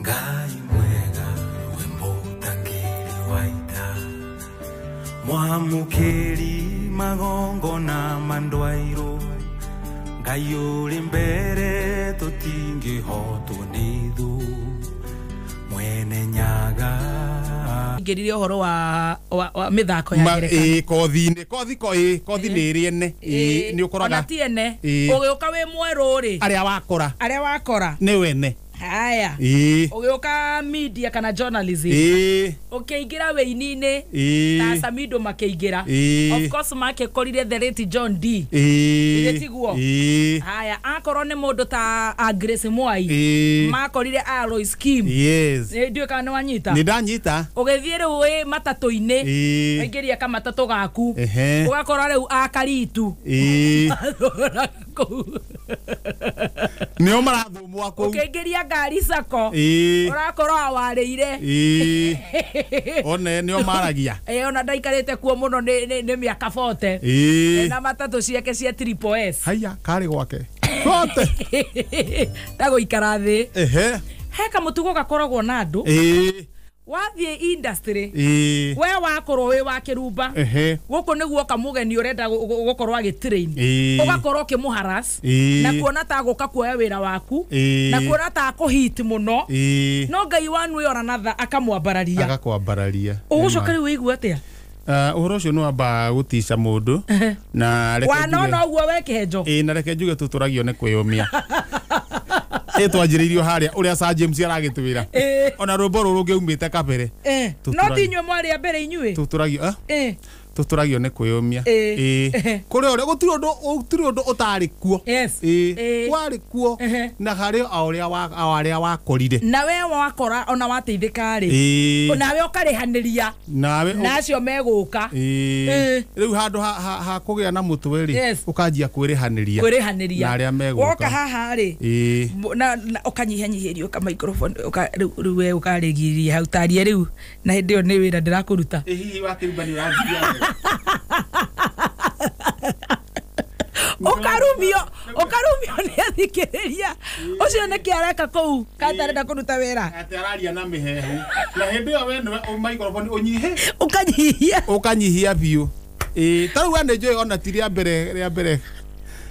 Ngai mwega we mũtangĩri wa ita, mwamũkĩri magongona mandwairũ, Ngai ũrĩ mbere tũtingĩhotwo nĩ thũ, mwene nyaga. Ingĩrire ũhoro wa mĩthako ya ngerekano. Ĩ kothi-inĩ, kothi ko ĩ kothi nĩ ĩrĩ ene. Ĩ nĩ ũkoraga ona ti ene. Ĩ. Ũgĩũka wĩ mwerũ rĩ, arĩa wakora arĩa wakora nĩ wene. Haya, Ĩ. ũgĩũka media kana journalism, Ĩ. ũkĩingĩra wĩini-inĩ Ĩ. ta Samido makĩingĩra. Ĩ. Of course makĩkorire the late John D. Ĩ. Githĩ tiguo? Ĩ. Haya, akorwo nĩ mũndũ ta a Grace Mwai, Ĩ. makorire Alois Kim. Yes. Nĩ ndiũĩ kana nĩ wanyita. Nĩ ndanyita. Ũgĩthiĩ rĩu wĩ matatũ-inĩ, Ĩ. waingĩria kamatatũ gaku, Ehe. ũgakora rĩu akaritu Ĩ. kũu. Nĩo marathũmwa kũu. Ũkĩingĩria ngari sako, Ĩ. ũrakora awarĩire. Ĩ. One nĩo maragia. Ĩ, ona ndaikarĩte kuo mũno nĩ mĩaka 40. Ĩ. Na matatũ ciake cia triple S. Haiya karĩ gwake. Gote. Ndagũikara thĩ. Ehe. He kamũtugo gakoragwo na andũ. Ĩ. Wathiĩ industry, Ĩ. we wakorwo wĩ wa kĩrumba, Ehe. gũkũ nĩguo kamũgeni ũrenda gũkorwo agĩtrain, Ĩ. ũgakorwo ũkĩmũharas Ĩ. na kuona ta gũka kuoya wĩra waku, Ĩ. na kuona ta akũhit mũno, Ĩ. no Ngai wanu ĩyo ranatha akamwambararia. Agakwambararia. Ũgũcoka rĩu wĩigua atĩa? Ũhoro ũcio nĩ wambaga gũtica mũndũ na reke Wanona njuge. ũguo we kĩhenjo. Ĩ, na reke njuge tũtũragio nĩ kwĩyũmia. Ĩ, twanjĩrĩirio harĩa ũrĩa Sir James aragĩtwĩra. Ĩ. Ona rwĩmbo rũrũ rũngĩaumĩte kabere. No ti inyuĩ mwarĩ a mbere inyuĩ. Tũtũragio Ĩ. tũtũragio nĩ kwĩyũmia. Ĩ. Ĩ. Kũrĩ ũrĩa gũtirĩ ũndũ, gũtirĩ ũndũ ũtarĩ kuo. Yes. Ĩ. Ĩ. Warĩ kuo Ehe. na harĩ o ũrĩa o arĩa wakorire. Na we wakora ona wateithĩka rĩ, Ĩ. nawe ũkarĩhanĩria Nawe na acio megũka. Ĩ. Ĩ. Rĩu handũ ha kũgĩa na mũtwe rĩ, Yes. ũkanjia kwĩrĩhanĩria. Kwĩrĩhanĩria. Na arĩa megũka. Woka haha rĩ, Ĩ. na ũkanyihanyihĩrio ka microphone, rĩu we ũkarĩgiria hau tarie rĩu, na hĩndĩ ĩyo nĩ wĩra ndĩrakũruta. Ĩ, hihi wakĩrumba nĩ ũranjigua wega? Ũkarumio nĩ athikĩrĩria ũcio nĩkĩ areka kũu katarenda kũruta wĩra. Atĩ araria na mĩhehu na hĩndĩ ĩyo we nĩwe microphone ũnyihe, Ũkanyihia. Ũkanyihia biũ. Ĩ, ta rĩu we nĩ njũĩ ona ti rĩa mbere, rĩa mbere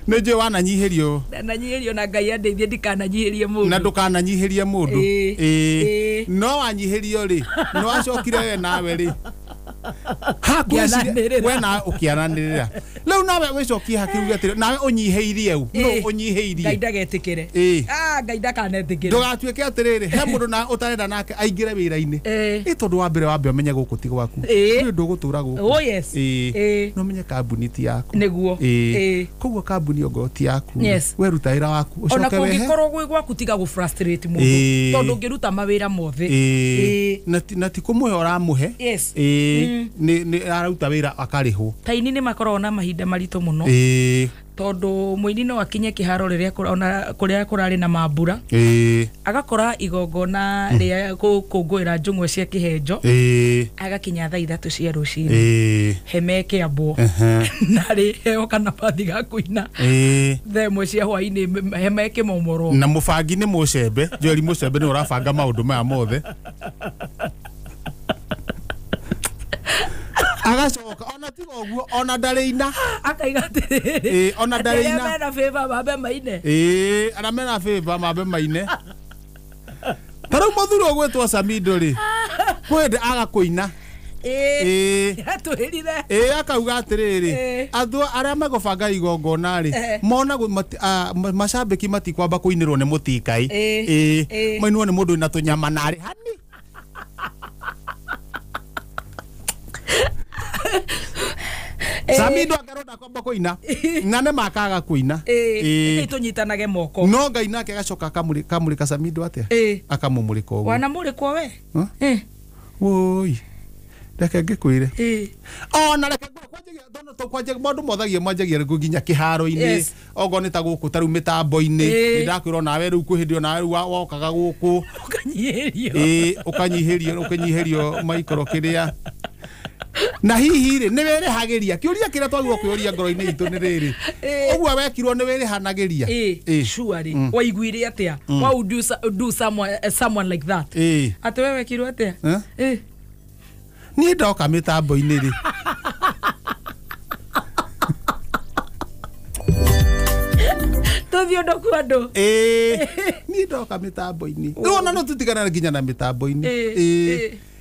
nĩ njũĩ wananyihĩrio. Ndananyihĩrio na Ngai andeithie ndikananyihĩrie mũndũ. Na ndũkananyihĩrie mũndũ. Ĩ. Ĩ. Ĩ. No wanyihĩrio rĩ, nĩ wacokire we nawe rĩ, Ngĩananĩrĩra. we nawe ũkĩananĩrĩra. Rĩu nawe wĩcokie hakiuge atĩrĩ, nawe ũnyihĩirie u no Ĩ. ũnyihĩirie. Ngai ndagetĩkĩre. Ĩ. Ah, Ngai ndakanetĩkĩre. Ndũgatuĩke atĩrĩrĩ, he mũndũ na ũtarenda nake aingĩre wĩra-inĩ. Ĩ. Ĩ, tondũ wa mbere wambe ũmenye gũkũ ti gwaku. Ĩ. Ndũrĩ ndũgũtũra gũkũ. Oh, yes. Ĩ. Ĩ. No ũmenye kambuni ti yaku. Nĩguo. Ĩ. Ĩ. Koguo kambuni ongorwo ti yaku, Yes. we ruta wĩra waku Ona ũcoke wehe. kũngĩkorwo gwĩ gwaku, tiga gũ frustrate mũndũ, Ĩ. tondũ ũngĩruta mawĩra mothe. Ĩ. Ĩ. Na ti kũmũhe ũramũhe. Yes. Ĩ. Nĩ araruta wĩra akarĩhwo. Taini nĩ makoragwo na mahinda maritũ mũno, Ĩ. tondũ mũini no akinye kĩharo rĩrĩa ona kũrĩa kũrarĩ na mambura, Ĩ. agakora igongona rĩa gũkũngũĩra njũng'wa cia kĩhenjo, Ĩ. agakinya thaa 3 cia rũcinĩ, Ĩ. hema ĩkĩambwo, Ehe. na rĩ heo kanabathi ga kũina, Ĩ. thaa 1 cia hwainĩ hema ĩkĩmomorwo. Na mũbangi nĩ mũcembe, Joel Mũcembe nĩ ũrabanga maũndũ maya mothe. Agacoka ona tiga ũguo ona ndarĩ ina. Akaiga atĩrĩrĩ, Ĩ, ona atĩ ndarĩ arĩa ina. mena favor mambe maine. Ĩ, arĩa mena favor mambe maine. Ta rĩu mũthuri ũgwĩtwo Samido rĩ, kwĩ hĩndĩ aga kũina. Ĩ. Ĩ. Atwĩrire. Ĩ, akauga atĩrĩrĩ, Ĩ. andũ arĩa megũbanga igongona rĩ, Eh. mona macambĩki matikwamba kũinĩrwo nĩ mũtikai. Ĩ. Ĩ. Ĩ. Mainwo nĩ mũndũ wĩna tũnyama na arĩ hani. Samido angerwo ndakwamba kũina na nĩ makaga kũina. Ĩ. Ĩ. Ĩ, tũnyitanage moko. No Ngai nake agacoka akamũrĩka Samido atĩa? Ĩ. Akamũmũrĩka ũguo. Wanamũrĩkwo we. Huh? Ĩ. Woi, reke ngĩkwĩre. Ĩ. Ona reke kwanjagia tondũ tũkwanjagia maũndũ mothagia mwanjagia rĩu nginya kĩharo-inĩ. Yes. Okorwo nĩ ta gũkũ ta rĩu mĩtambo-inĩ, Ĩ. nĩ ndakwĩra onawe rĩu kwĩ hĩndĩ onawe rĩu wokaga gũkũ. Ũkanyihĩrio. Ĩ, ũkanyihĩrio maikoro kĩrĩa. Na hihi rĩ nĩ wĩrĩhagĩria kĩũria kĩrĩa twagĩrĩirwo kwĩũria ngoro-inĩ itũ nĩ rĩrĩ ũguo wekirwo nĩ wĩrĩhanagĩria. Surely waiguire atia? Why would you do someone like that? Atĩ we wekirwo atia? Niĩ ndoka mĩtambo-inĩ rĩ Tũthiĩ ũndũ kwa andũ. Niĩ ndoka mĩtambo-inĩ rĩu ona no tũtigana nginya na mĩtambo-inĩ.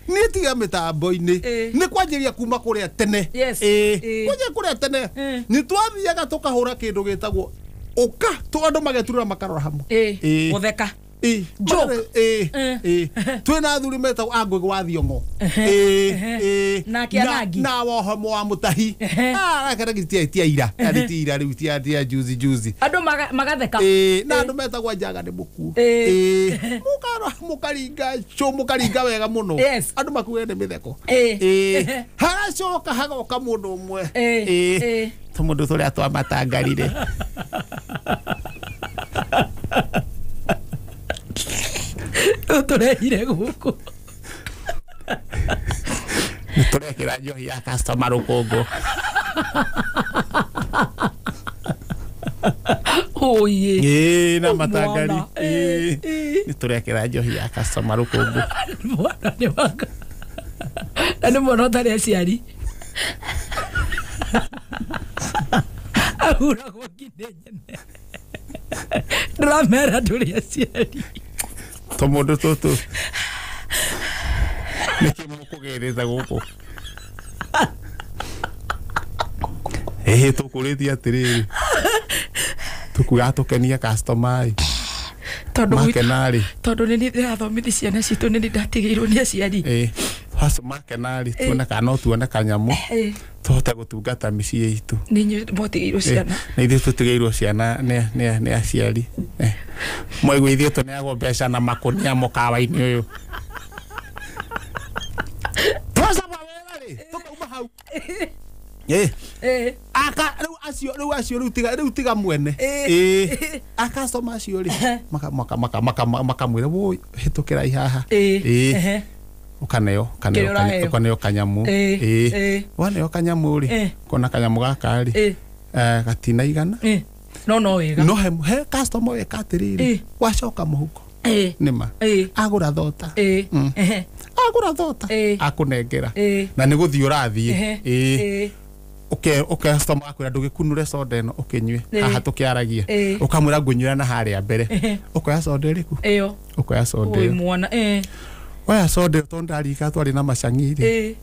Niĩ tiga mĩtambo-inĩ nĩ kwanjĩrĩria kuma kũrĩa tene. Kwanjĩrĩria kũrĩa tene nĩ twathiaga tũkahũra kĩndũ gĩtagwo ũka andũ mageturũra makarora hamwe. Gũtheka. Twĩna athuri metagwo a Ngũgĩ wa Thiong'o Nake Anangi. Na wohomo wa Mũtahi tia ira ti ira rĩu tia juzi juzi andũ magatheka. Na andũ metagwo Njaga nĩ mũkuũ. Mũkarora mũkaringa cũ mũkaringa wega mũno andũ makuge nĩ mĩtheko. Haracoka hagoka mũndũ ũmwe tũmũndũ tũrĩa twamatangarire. Tũrehire gũkũ nĩ tũrekĩra njohi ya customer rũkũngũ. Oye na matangari nĩ tũrekĩra njohi ya customer rũkũngũ. Mwana nĩ wanga na nĩ mwana ũtarĩ aciari ahuragwo nginya nyene ndĩramera ndũrĩ aciari. Tũmũndũ tũtũ nĩkĩ mũkũgereza gũkũ? Tũkũrĩtie atĩrĩrĩ tũkuaga tũkenie customer tondũ makenarĩ tondũ nĩ niĩ ndĩrathomithia ciana citũ nĩ niĩ ndatigĩirwo nĩ aciari. Makenarĩ tuone kana no tuone kanyamũ tũhote gũtungata mĩciĩ itũ. Nĩ inyuĩ mwatigĩirwo ciana. Nĩ ithuĩ tũtigĩirwo ciana nĩ aciari. Mwaigua ithuĩ tũneagwo mbeca na makũnia mũkawa-inĩ ũyũ. Twacama wega rĩ tũkauma hau. Aka rĩu acio rĩu tiga mwene. A customer acio rĩ makamwĩra woi hĩtũkĩra ihaha. Ũkaneo ũkaneo kanyamũ. Waneo kanyamũ rĩ kona kanyamũ gaka rĩ gatina igana. No wega. No he customer weka atĩrĩrĩ wacoka mũhuko nĩma agũra thota. Agũra thota akũnengera na nĩ gũthiĩ ũrathiĩ. Ũke customer akwĩra ndũgĩkunũre soda ĩno ũkĩnyue haha tũkĩaragia ũkamwĩra ngũnyuĩra na harĩa mbere ũkoya soda ĩrĩkũ? Ĩyo ũkoya soda ĩyo mwana. Oya soda ĩyo tondũ ndarika twarĩ na macang'i rĩ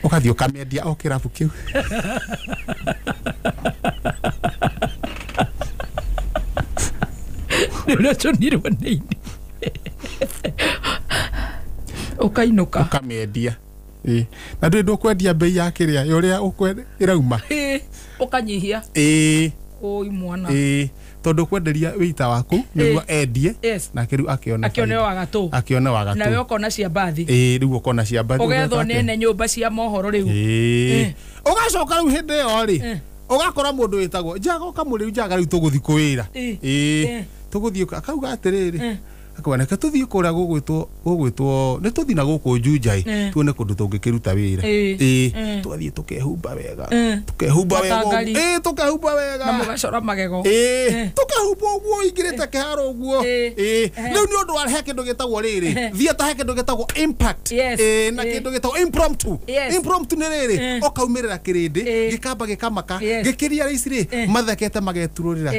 ũgathiĩ ũkamĩendia o kĩrabu kĩu. Nĩ ũraconirwo nĩ ini ũkainũka ũkamĩendia. Na ndũrĩ ndũkwendia bei ya kĩrĩa ũrĩa ĩrauma ũkanyihia. Oi mwana. Tondũ kwenderia wĩita waku nĩguo endie nake rĩu akĩone wagatũ akĩone wagatũ nawe ũkona cia mbathi. Rĩu ũkona cia mbathi ũgethwo nĩ nyũmba cia mohoro rĩu. Ũgacoka rĩu hĩndĩ ĩyo rĩ ũgakora mũndũ wĩtagwo Njaga ũkamũrĩu Njaga rĩu tũgũthiĩ kũwĩra. Tũgũthiĩ akauga atĩrĩrĩ akauga reke tũthiĩ kũrĩa gũgwĩtwo nĩ tũthiĩ na gũkũ Juja tuone kũndũ tũngĩkĩruta wĩra. Twathiĩ tũkehumba wega tũkehumba wega tũkehumba wega na mũgacora magego tũkehumba ũguo ingĩrĩte kĩharo ũguo. Rĩu nĩ ũndũ wa he kĩndũ gĩtagwo rĩrĩ theatre he kĩndũ gĩtagwo impact na kĩndũ gĩtagwo impromptu. Impromptu nĩ rĩrĩ ũkaumĩrĩra kĩrĩndĩ gĩkamba gĩkamaka gĩkĩria raici rĩ mathekete mageturũrĩra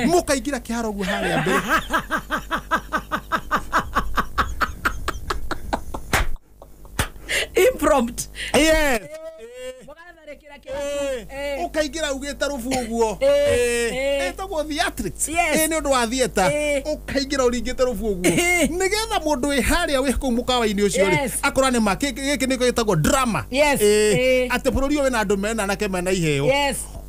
mũkaingĩra kĩharo ũguo harĩa mbere. Impromptu. Yes. Ũkaingĩra ugĩte rũbu ũguo ĩtagwo theatrics. Nĩ ũndũ wa theatre ũkaingĩra ũringĩte rũbu ũguo nĩgetha mũndũ wĩ harĩa wĩ kũu mũkawa-inĩ ũcio rĩ akora nĩ ma gĩkĩ nĩkĩo gĩtagwo drama. Atĩ bũrũri ũyũ wĩna andũ mena anake mena iheo.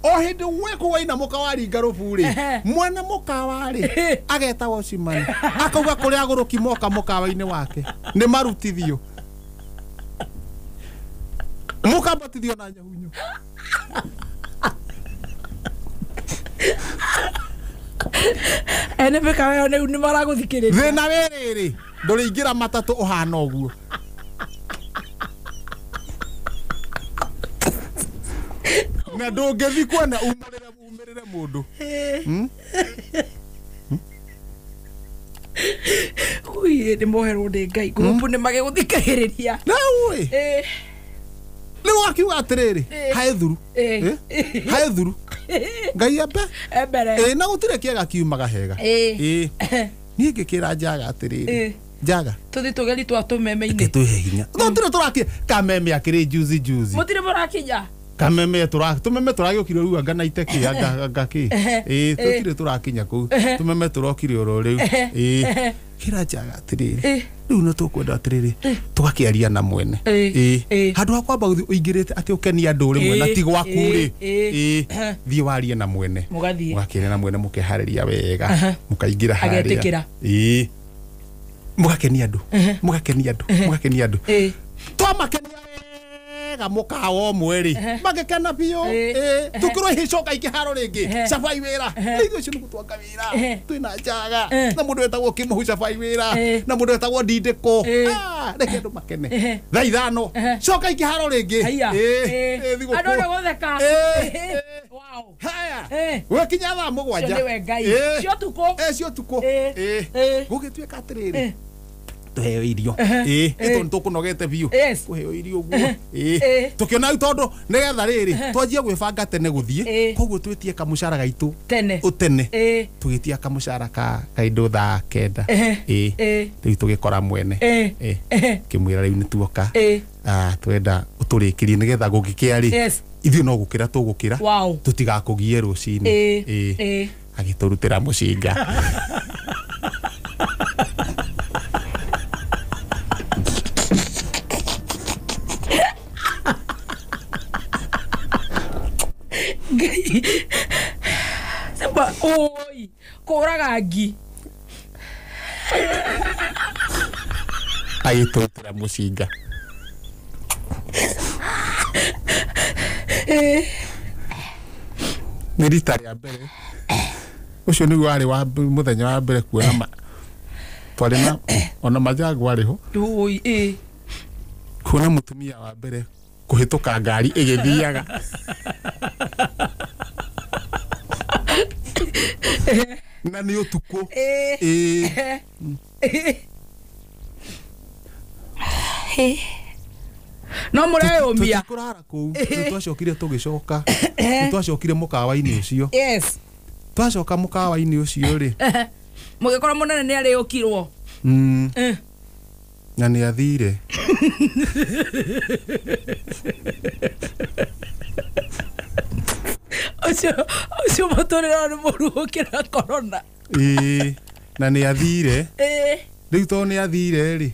O hĩndĩ wekũ waina mũkawa ringa rũbu rĩ mwene mũkawa rĩ ageta watchman akauga kũrĩa agũrũki moka mũkawa-inĩ wake nĩ marutithio mũkambatithio na nyahunyu. Ene mĩkawa ĩyo rĩu nĩ maragũthikĩrĩria. Thĩna wĩ rĩrĩ ndũrĩingĩra matatũ ũhana ũguo. Na ndũngĩthiĩ kuona umĩrĩre mũndũ. Ui nĩ moherwo nĩ Ngai ngurubu nĩ magĩgũthikagĩrĩria. Na ui rĩu akiuga atĩrĩrĩ hae thuru hae thuru Ngai ambe mbere na gũtirĩ kĩega kiumaga hega. Niĩ ngĩkĩra Njaga atĩrĩrĩ Njaga tũthiĩ tũgeri twa tũmeme-inĩ tũhe hinya tũtirĩ tũrakinya kameme akĩrĩ juzi juzi mũtirĩ mũrakinya kameme tũmeme tũragĩũkire rĩu anga na ite kĩ anga kĩ tũtirĩ tũrakinya kũu tũmeme tũrokire oro rĩu kĩra Njaga atĩrĩrĩ rĩu no tũkwenda atĩrĩrĩ tũgakĩaria na mwene handũ ha kwamba gũthiĩ ũingĩrĩte atĩ ũkenie andũ rĩmwe na ti gwaku rĩ thiĩ warie na mwene mũgakĩaria na mwene mũkeharĩria wega mũkaingĩra harĩa mũgakenia andũ mũgakenia andũ mũgakenia andũ twamakenia wega mũkawa ũmwe rĩ magĩkena biũ tũkĩrwo icoka ikĩharo rĩngĩ cabai wĩra ithuĩ ũcio nĩ gũtwanga wĩra twĩna Njaga na mũndũ wetagwo Kĩmũhu cabai wĩra na mũndũ wetagwo Ndindĩko reke andũ makene thaa 5 coka ikĩharo rĩngĩ thigũkũ andũ nĩ gũtheka haya gũgĩkinya thaa 7 cio ũtukũ cio ũtukũ gũgĩtuĩka atĩrĩrĩ tuheo irio tondũ tũkũnogete biũ kũheo irio ũguo tũkĩona rĩu tondũ nĩgetha rĩrĩ twanjie gwĩbanga tene gũthiĩ koguo twĩtie kamũcara gaitũ ũtene tũgĩtia kamũcara ka kaindo thaa 9 rĩu tũgĩkora mwene kĩmwĩra rĩu nĩ tuoka twenda ũtũrĩkĩrie nĩgetha gũgĩkĩa rĩ ithuĩ no gũkĩra tũgũkĩra tũtigakũgie rũcinĩ agĩtũrutĩra mũcinga. Sema oi kũraga ngi agĩtũrutĩra mũcinga. Nĩ rita rĩa mbere ũcio nĩguo warĩ wa mũthenya wa mbere kuona twarĩ na ona Majangu arĩ ho kuona mũtumia wa mbere kũhĩtũka ngari ĩgĩthiaga na nĩ ũtukũ. No mũreyũmia tũtikũrara kũu nĩ twacokire tũgĩcoka nĩ twacokire mũkawa-inĩ ũcio. Twacoka mũkawa-inĩ ũcio rĩ mũgĩkora mũnene nĩ arĩũkirwo na nĩ athire. Ũcio mũtũrĩre nĩ mũru gũkĩra corona. Na nĩ athire rĩu tondũ nĩ athire rĩ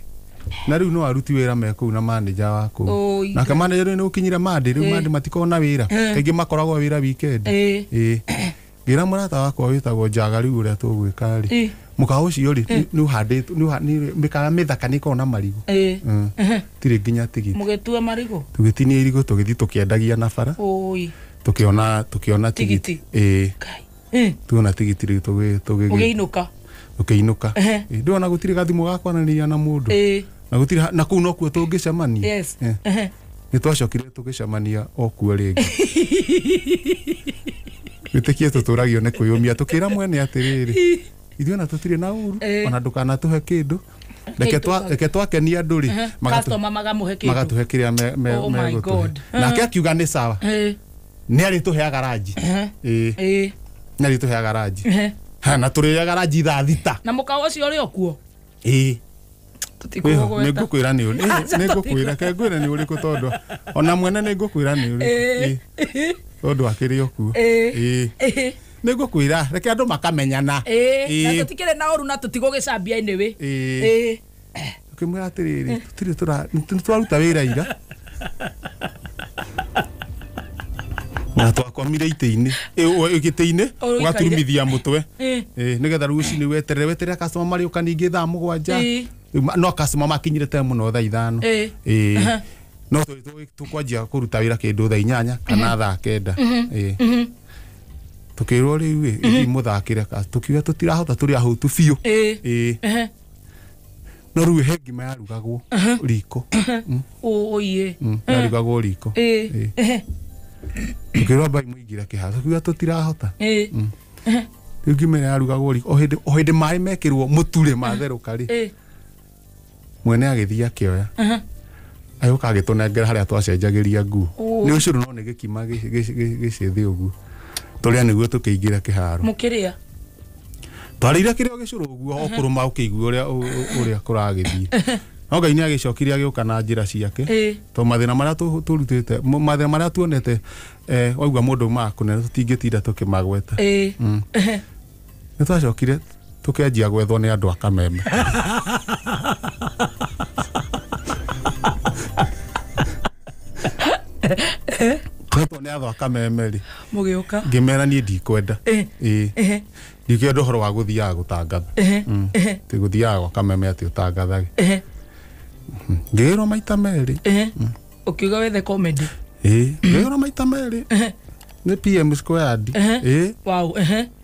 na rĩu no aruti wĩra me kũu na manager wa kũu nake manager rĩu nĩ ũkinyire Monday rĩu Monday matikoragwo na wĩra kaingĩ makoragwo wĩra weekend. Ngĩra mũrata wakwa wĩtagwo Njaga rĩu ũrĩa tũgwĩka rĩ mũkawa ũcio rĩ nĩ ũhandĩtwo mĩkawa mĩthaka nĩ ĩkoragwo na marigũ tirĩ nginya tigiti mũgĩtua marigũ tũgĩtinia irigũ tũgĩthiĩ tũkĩendagia na bara tũkĩona tigiti tuona tigiti rĩu tũgĩinũka tũkĩinũka ndĩrona gũtirĩ gathimũ ga kwaranĩria na mũndũ na gũtirĩ na kũu nokuo tũngĩcemania. Nĩ twacokire tũgĩcemania o kuo rĩngĩ. Wĩtĩkie tũtũragio nĩ kwĩyũmia tũkĩra mwene atĩrĩrĩ ithuĩ ona tũtirĩ na ũru ona ndũkanatũhe kĩndũ reke twakenia andũ rĩ magatũhe kĩrĩa megũtũhe. Nake akiuga nĩ sawa nĩ arĩtũheaga ranji nĩ arĩtũheaga ranji na tũrĩaga ranji thaa 6 na mũkawa ũcio ũrĩ o kuo. Nĩ ngũkwĩra nĩ ngũkwĩra ke ngwĩre nĩ ũrĩkũ tondũ ona mwene nĩ ngũkwĩra nĩ ũrĩkũ tondũ akĩrĩ o kuo. Nĩ ngũkwĩra reke andũ makamenyana na tũtikĩrĩ na ũru na tũtigũgĩcambia anyway. Ũkĩmwĩra atĩrĩrĩ tũtirĩ tũraruta wĩra ira na twakomire itĩ-inĩ gĩtĩ-inĩ ũgaturumithia mũtwe nĩgetha rũcinĩ weterere weterere customer marĩũka ningĩ thaa 7 no customer makinyire tene mũno thaa 5 no tũkwanjia kũruta wĩra kĩndũ thaa 8 kana thaa 9 tũkĩrwo rĩu ĩ mũthakĩre tũkiuga tũtirahota tũrĩ ahũtu biũ no rĩu he ngima yarugagwo riko yarugagwo riko Tukĩrwo mbai mũingĩre kĩharo tukiuga tũtirahota. Rĩu ngima ĩrĩa yarugagwo riko o hĩndĩ maĩ mekĩrwo mũture matherũka rĩ, mwene agĩthiĩ akĩoya agĩũka agĩtũnengera harĩa twacenjagĩria nguo. Nĩ ũcũrũ no nĩ gĩkima gĩcĩthĩ ũguo tũrĩa nĩguo tũkĩingĩra kĩharo. Mũkĩrĩa twarĩire kĩrĩa gĩcũrũ ũguo o kũrũma ũkĩigua ũrĩa kũragĩthiĩ. No Ngai nĩ agĩcokire agĩũka na njĩra ciake to mathĩna marĩa tũrutĩte, mathĩna marĩa tuonete, waigua mũndũ umaga kũnene tũtingĩtinda tũkĩmagweta. Nĩ twacokire tũkĩanjia gwethwo nĩ andũ a Kameme. Twetwo nĩ andũ a Kameme rĩ, mũgĩũka ngĩmera niĩ ndikwenda. Ndikwenda ũhoro wa gũthiaga gũtangatha. Ti gũthiaga gwa Kameme atĩ ũtangathage. Ngĩĩrwo maita merĩ. Ũkiuga wethe comedy. Ngĩĩrwo maita merĩ nĩ PM squared. Wow.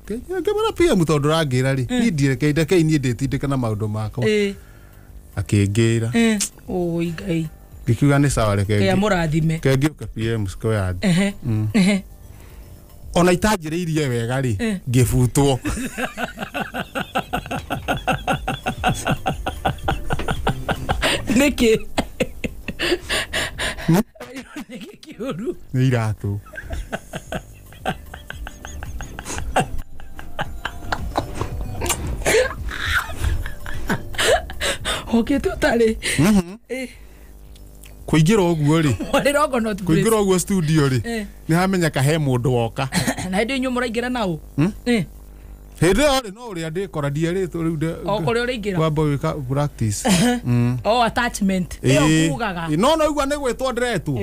Ngĩmwĩra PM tondũ ũrangĩra rĩ, niĩ ndirekei niĩ ndĩtindĩke na maũndũ makwa. Akĩngĩra. Oi Ngai. Ngĩkiuga nĩ sawa, reke Ngai amũrathime. Ngĩũka PM squared. Ona itanjĩrĩirie wega rĩ, ngĩbutwo. Nĩkĩ? Nĩkĩ kĩũru? Nĩ iratũ. Ũkĩte ũtarĩ. Kũingĩra ũguo rĩ, kũingĩra ũguo studio rĩ, nĩ hamenyeka he mũndũ woka. Na hĩndĩ inyuĩ mũraingĩra nao? Hĩndĩ ĩyo rĩ, no ũrĩa ndĩkora ndierĩtwo rĩu o kũrĩa ũraingĩra kwamba gwĩka practice. Oh, attachment ĩyo kugaga. No no igua nĩ gwĩtwo ndĩretwo.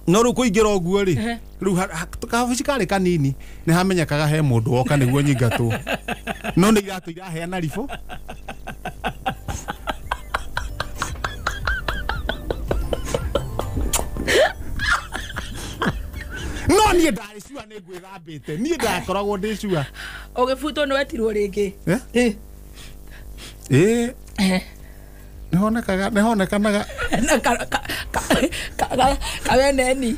No rĩu kũingĩra ũguo rĩ, rĩu kabuci karĩ kanini nĩ hamenyekaga he mũndũ woka nĩguo nyingatwo. No nĩ iratũ iraheana ribũ. No niĩ ndarĩ cua nĩ ngwĩthambĩte, niĩ ndakoragwo ndĩ cua. Ũgĩbutwo nĩ wetirwo rĩngĩ? Nĩhonekaga, nĩhonekanaga kaweneni.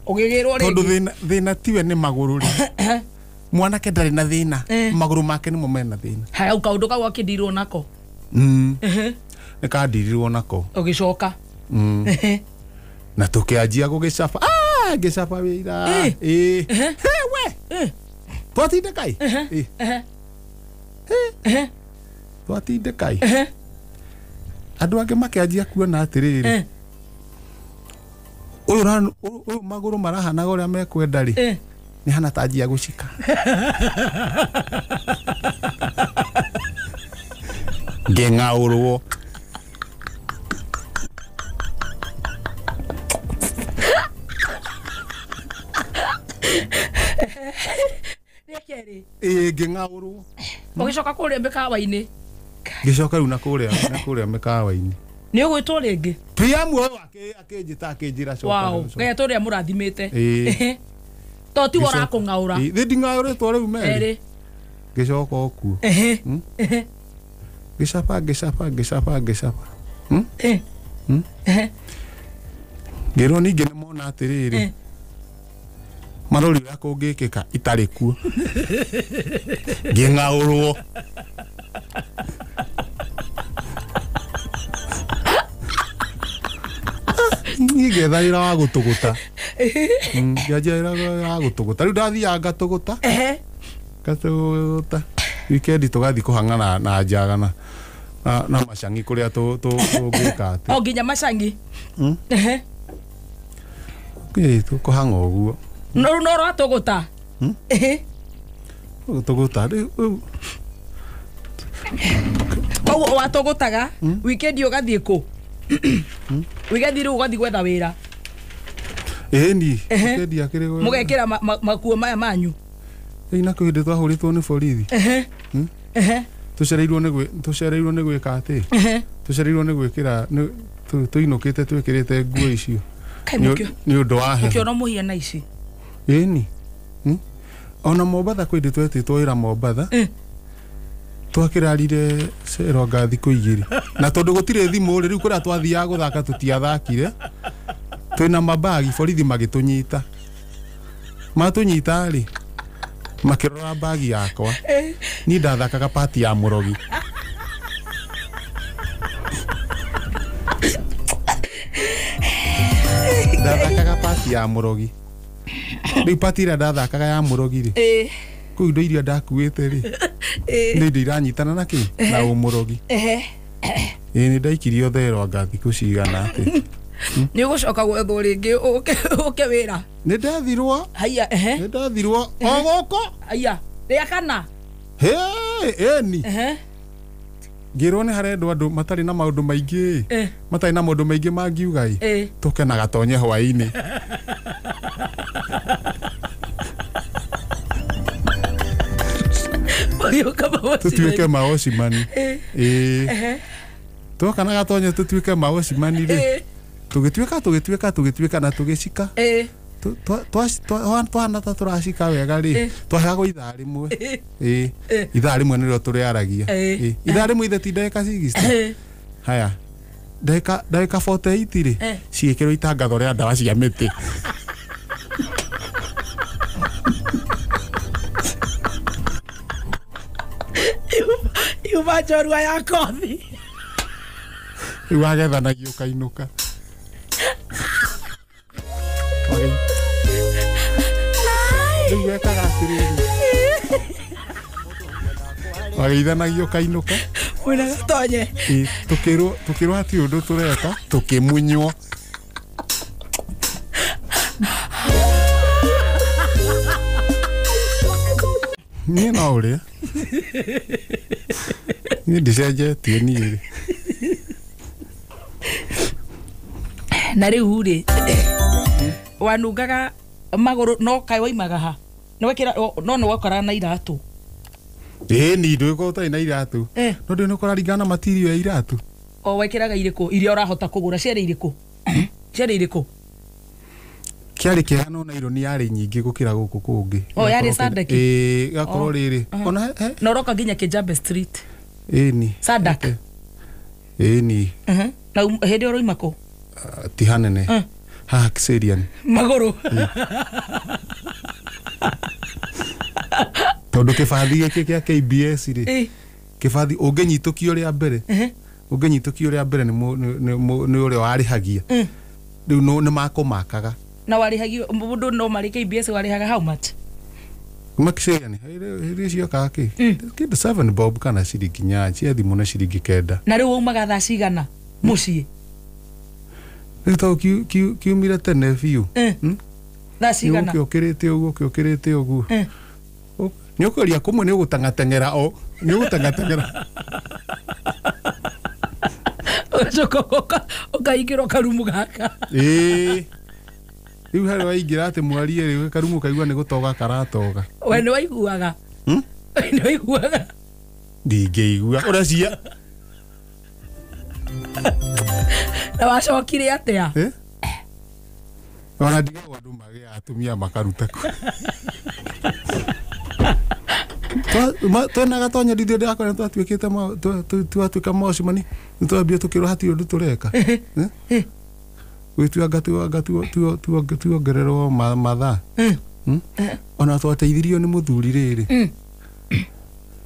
Ũgĩgĩrwo rĩngĩ? Tondũ thĩna tiwe nĩ magũrũ rĩ. Mwanake ndarĩ na thĩna, magũrũ make nĩmo mena thĩna. Haya, kaũndũ kau akĩndirwo nako? Nĩ kandirirwo nako. Ũgĩcoka? Na tũkĩanjia gũgĩcaba. Ngĩcaba wĩra. We twatindĩkai. Twatindĩkai. Andũ angĩ makĩanjia kuona atĩrĩrĩ, ũyũ magũrũ marahanaga ũrĩa mekwenda rĩ, nĩ hana ta anjia gũcika. Ngĩng'aũrwo. Ngĩng'aũrwo. Ũgĩcoka kũrĩa mĩkawa-inĩ? Ngĩcoka rĩu na kũrĩa mĩkawa-inĩ. Nĩ ũgwĩtwo rĩngĩ? PM ũyũ akĩnjĩta akĩnjĩra coka. Wow, Ngai atũrĩa mũrathimĩte. To tiwe ũrakũng'aũra. Thĩ nding'aũrĩtwo rĩu merĩ. Ngĩcoka o kuo. Ngĩcaba ngĩcaba ngĩcaba ngĩcaba. Ngĩrwo ningĩ nĩ mona atĩrĩrĩ, marori ũrĩa kũngĩkĩka itarĩ kuo. Ngĩng'aũrwo. Niĩ ngetha wĩra wa gũtũgũta. Ngĩanjia wĩra wa gũtũgũta. Rĩu ndathiaga ngatũgũta. Ngatũgũta. Wikendi tũgathiĩ kũhang'ana na njaga na macangi kũrĩa tũngĩka atĩ. O nginya macangi? Tũkũhang'a ũguo. No rĩu no ũratũgũta? Gũtũgũta rĩu. Koguo watũgũtaga wikendi ũgathiĩ kũ? Wikendi rĩu ũgathiĩ gwetha wĩra? Ĩni, wikendi akĩrĩ mũgekĩra makuo maya manyu? Ĩĩ, na kwĩ hĩndĩ twahũrĩtwo nĩ borithi. Tũcereirwo nĩ gwĩka atĩ? Tũcereirwo nĩ gwĩkĩra, tũinũkĩte twĩkĩrĩte nguo icio. Nĩ ũndũ wa heho. Ũkĩona mũhiana ici? Ĩni. Ona Mombatha kwĩ hĩndĩ twetĩtwo wĩra Mombatha. Twakĩrarire ceronga thikũ igĩrĩ. Na tondũ gũtirĩ thimũ rĩ, rĩu kũrĩa twathiaga gũthaka tũtiathakire. Twĩna mabagi borithi magĩtũnyita. Matũnyita rĩ makĩrora bagi yakwa. Niĩ ndathakaga pati ya mũrogi. Ndathakaga pati ya mũrogi. Rĩu pati ĩrĩa ndathakaga ya mũrogi rĩ kũu indo iria ndakuĩte rĩ nĩ indo iranyitana na kĩ na ũmũrogi. Ĩĩ nĩ ndaikirio thero anga thikũ cigana atĩ. Nĩ ũgũcoka gwethwo rĩngĩ ũke wĩra. Nĩ ndethirwo. Haiya ehe. Nĩ ndethirwo o gũkũ. Haiya rĩa kana. Hĩ ĩni. Ngĩrwo nĩ harendwo andũ matarĩ na maũndũ maingĩ. Matarĩ na maũndũ maingĩ mangiuga ĩ. Tũke na gatonye hwaĩ-inĩ. Tũtuĩke maocimani. Ĩĩ. Twoka na gatonye tũtuĩke maocimani rĩ. Tũgĩtuĩka na tũgĩcika. Twana ta tũracika wega rĩ twaheagwo ithaa rĩmwe. Ĩĩ ithaa rĩmwe nĩrĩo tũrĩaragia. Ĩĩ ithaa rĩmwe ithe ti ndagĩka 60. Haya ndagĩka 48 rĩ ciĩkĩrwo itangatho rĩa ndawa cia mĩtĩ. Yuma njorua ya kothi. Rĩu wagethanagia ũkainũka. Rĩu wekaga atĩrĩrĩ wageithanagia ũkainũka mwĩna gatonye. Ĩĩ tũkĩrwo hatirĩ ũndũ tũreka tũkĩmunywo. Niĩ no ũrĩa niĩ ndicenjetie niĩ rĩ. Na rĩu rĩ wanungaga magũrũ no kaĩ waimaga ha? Nĩwekĩra no nĩ wakoraga na iratũ. Ĩĩ ni ndũgĩkorwo ũtarĩ na iratũ. No ndũĩ nĩ ũkũraringana na material ya iratũ. O wekĩraga irĩkũ iria ũrahota kũgũra ciarĩ irĩkũ? Ciarĩ irĩkũ? Kĩarĩ kĩega no naironi yarĩ nyingĩ gũkĩra gũkũ kũngĩ. O yarĩ Sadaki? Ĩĩ gakorwo rĩrĩ. Ona na ũroka nginya Kijabe Street. Ĩĩ ni. Sadak. Ĩĩ ni. Na hĩndĩ ũroima kũ? Ti hanene. Haha Kiserian. Magũrũ. Tondũ kĩbathi gĩkĩ kĩa KBS rĩ kĩbathi ũngĩnyitũkio rĩa mbere ũngĩnyitũkio rĩa mbere nĩ ũrĩa warĩhagia rĩu nĩ makũmakaga. Na warĩhagio mũndũ no marĩ KBS warĩhaga how much? Kuma Kiserian hĩndĩ ciokaga kĩ kĩndũ 7 bob kana ciringi 8 cia thimũ na ciringi 9. Na rĩu waumaga thaa cigana mũciĩ? Rĩu tondũ kiumire tene biũ. Thaa cigana? Ũkĩũkĩrĩte ũguo ũkĩũkĩrĩte ũguo. Nĩ ũkũria kũmwe nĩ ũgũteng'ateng'era o nĩ ũgũteng'ateng'era. Ũgacoka ũkaingĩra karumu gaka. Ĩĩ rĩu harĩa waingĩra atĩ mwarie rĩ karumu kaigua nĩ gũtoga karatoga. We nĩ waiguaga? Nĩ waiguaga? Ndingĩigua ũracia. Na wacokire atĩa? Ona ndigagwo andũ magĩa atumia makaruta kũ. Twena gatonye ndithio ndĩrakora twatuĩkĩte twatuĩka mocimani nĩ twambia tũkĩrwo hatirĩ ũndũ tũreka. Gwĩtua tuongererwo mathaa. Ona twateithirio nĩ mũthuri rĩrĩ.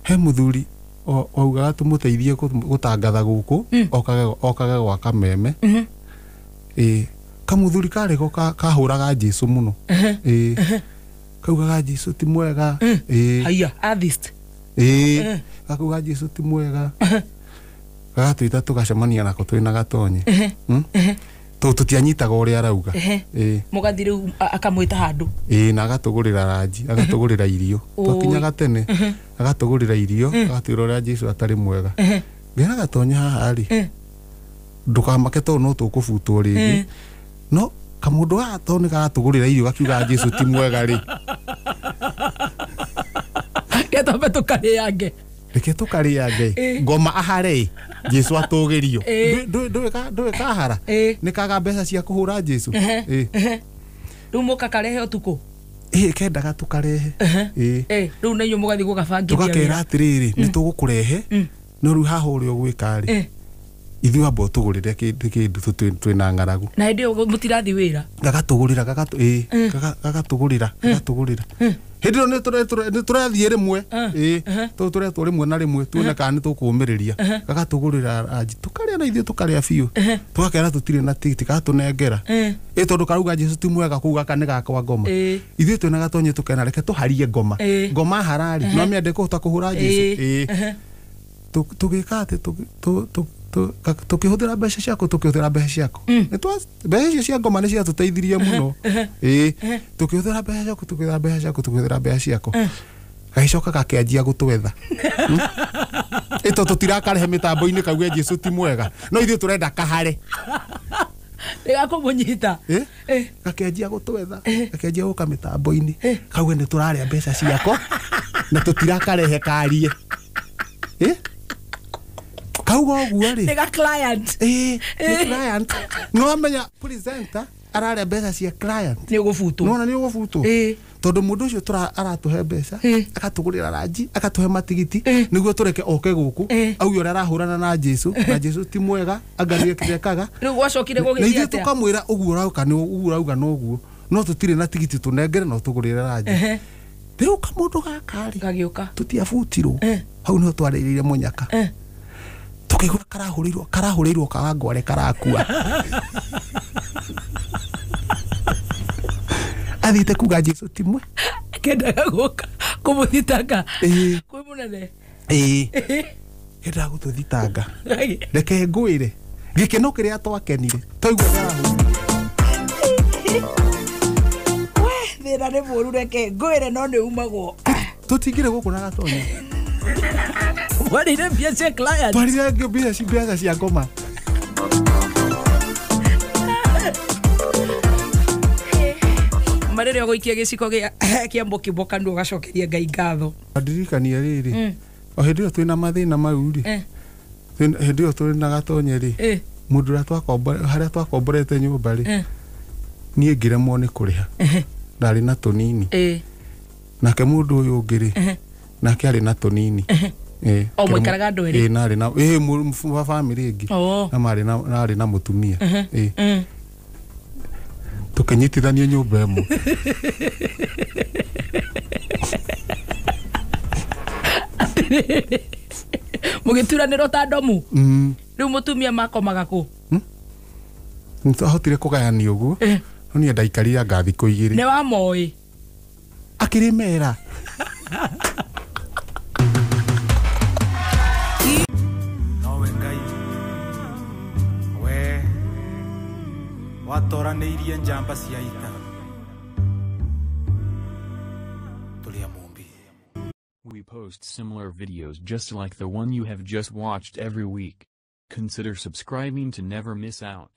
He mũthuri waugaga tũmũteithie gũtangatha gũkũ okage gwaka meme. Ĩĩ kamũthuri karĩ ko kahũraga Jesũ mũno. Ĩĩ kaugaga Jesũ ti mwega. Ĩĩ haiya atheist. Ĩĩ gakauga Jesũ ti mwega. Gagatwĩta tũgacemania nako twĩna gatonye. Tondũ tũtianyitaga ũrĩa arauga. Ĩĩ mũgathiĩ rĩu akamwĩta handũ. Ĩĩ na agatũgũrĩra ranji agatũgũrĩra irio. Twakinyaga tene agatũgũrĩra irio agatwĩra ũrĩa Jesũ atarĩ mwega. Ngera gatonye haha rĩ ndũkamake tondũ no tũkũbutwo rĩngĩ. No kamũndũ gaka tondũ nĩ karatũgũrĩra irio gakiugaga Jesũ ti mwega rĩ. Getwambe tũkarĩange. Reke tũkarĩange. Ngoma ahare Jesũ atũgĩrio. Ndũĩ kahara nĩ kaga mbeca cia kũhũra Jesũ. Rĩu mũkakarehe ũtukũ? Ĩĩ kendaga tũkarehe. Ĩĩ rĩu na inyuĩ mũgathiĩ gũgabangithia. Tũgakera atĩrĩrĩ nĩ tũgũkũrehe no rĩu haha ũrĩa ũgwĩka rĩ Ithuĩ amba ũtũgũrĩre kĩndũ twĩna ng'aragu. Na hĩndĩ ĩyo mũtirathi wĩra. Gagatũgũrĩra gagatũgũrĩra gagatũgũrĩra. Hĩndĩ ĩyo nĩ tũrathiĩ rĩmwe tũretwo rĩmwe na rĩmwe tuone kana nĩ tũkũũmĩrĩria. Gagatũgũrĩra ranji tũkarĩa na ithuĩ tũkarĩa biũ. Tũgakera tũtirĩ na tigiti gatũnengera. Tondũ karauga Jesũ ti mwega kũu gaka nĩ gakwa ngoma. Ithuĩ twĩna Gatonye tũkena reke tũharie ngoma. Ngoma harari no mĩende kũhota kũhũra Jesũ. Tũgĩka atĩ tukihũthĩra mbeca ciaku tukihũthĩra mbeca ciaku mbeca icio cia ngoma nĩ ciatũteithirie mũno. Tukihũthĩra mbeca ciaku tukihũthĩra mbeca ciaku tukihũthĩra mbeca ciaku gagĩcoka gakĩanjia gũtwetha. Ĩto tũtirakarehe mĩtambo-inĩ kauge Jesũ ti mwega no ithuĩ tũrenda kahare. Gakũmũnyita. Gakĩanjia gũtwetha gakĩanjia gũka mĩtambo-inĩ kauge nĩ tũrarĩa mbeca ciako na tũtirakarehe karie. Kauga ũguo rĩ. Nĩ ga client. Nĩ client. No amenya presenter ararĩa mbeca cia client. Nĩ ũgũbutwo. Nĩwona nĩ ũgũbutwo. Tondũ mũndũ ũcio aratũhe mbeca akatũgũrĩra ranji akatũhe matigiti nĩguo tũreke oke gũkũ auge ũrĩa arahũrana na Jesũ na Jesũ ti mwega anga nĩekekaga. Rĩu gwacokire gũgĩthiĩ atĩa? Na ithuĩ tũkamwĩra ũguo ũrauga nĩ ũguo ũrauga no ũguo no tũtirĩ na tigiti tũnengere no tũgũrĩre ranji. Rĩu kamũndũ gaka rĩ gagĩũka tũtiabutirwo hau nĩho twarĩrĩire mũnyaka. Tukigura karahũrĩirwo kawangware karakua. Athiĩte kuga Jesũ ti mwe. Kendaga gũka kũmũthitanga. Kwĩ mũnene. Kendaga gũtũthitanga. Reke ngwĩre gĩkeno kĩrĩa twakenire twaigua karahũrĩirwo. We thĩna nĩ mũũru reke ngwĩre no nĩ umagwo. Tũtingĩrĩ gũkũ na Gatonye. Mwarĩire mbia cia client. Twarĩire mbia cia ngoma. Marĩrĩa ũgũikia gĩciko kĩa mũkimo kanua ũgacokeria Ngai ngatho. Ndirikania rĩrĩ o hĩndĩ ĩyo twĩna mathĩna mau rĩ hĩndĩ ĩyo tũrĩ na Gatonye rĩ mũndũ ũrĩa harĩa twakomborete nyũmba rĩ niĩ ngĩremwo nĩ kũrĩha ndarĩ na tũnini nake mũndũ ũyũ ũngĩ rĩ nake arĩ na tũnini. O mũikaraga andũ erĩ? Narĩ na wa bamĩrĩ ĩngĩ na marĩ na mũtumia. Tũkĩnyitithanio nyũmba ĩmwe. Mũgĩturanĩrwo ta ndomu? Rĩu mũtumia makomaga kũ? Nĩtwahotire kũgayania ũguo no niĩ ndaikarire anga thikũ igĩrĩ. Nĩ wamoĩ? Akĩrĩ mera. Nowe Ngai we watoranĩirie njamba cia ita tũrĩ a Mũmbi. We post similar videos just like the one you have just watched every week. Consider subscribing to never miss out.